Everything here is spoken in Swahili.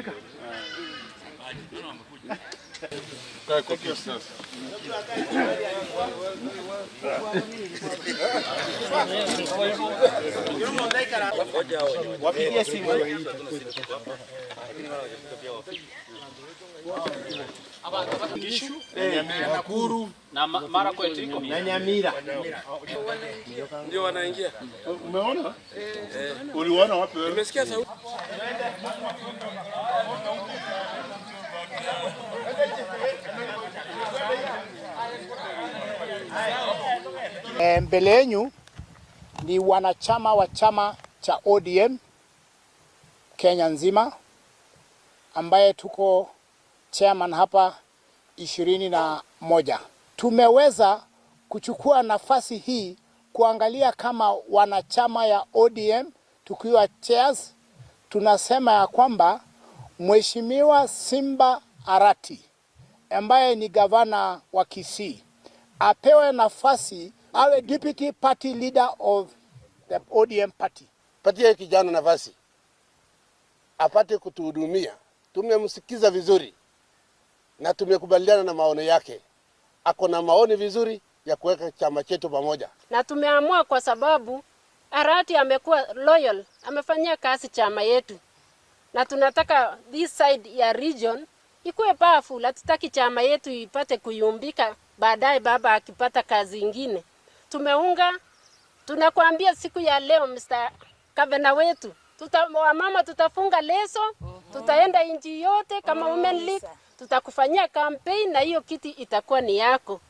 Wamefika. Wapigie simu. Nakuru na Marakwet iko na Nyamira. Ndio wanaingia. Umeona? Uliona wapi wewe? Nimesikia sauti. Mbele yenu ni wanachama wa chama cha ODM Kenya nzima, ambaye tuko chairman hapa 21. Tumeweza kuchukua nafasi hii kuangalia kama wanachama ya ODM tukiwa chairs, tunasema ya kwamba Mheshimiwa Simba Arati ambaye ni gavana wa Kisii apewe nafasi awe deputy party leader of the ODM party. Patie kijana nafasi apate kutuhudumia. Tumemsikiza vizuri na tumekubaliana na maono yake. Ako na maoni vizuri ya kuweka chama chetu pamoja. Na tumeamua kwa sababu Arati amekuwa loyal, amefanyia kazi chama yetu, na tunataka this side ya region ikuwe powerful. Hatutaki chama yetu ipate kuyumbika baadaye baba akipata kazi ingine. Tumeunga, tunakuambia siku ya leo Mr. Gavana wetu, wamama tutafunga leso, tutaenda nchi yote kama Women League, tutakufanyia campaign na hiyo kiti itakuwa ni yako.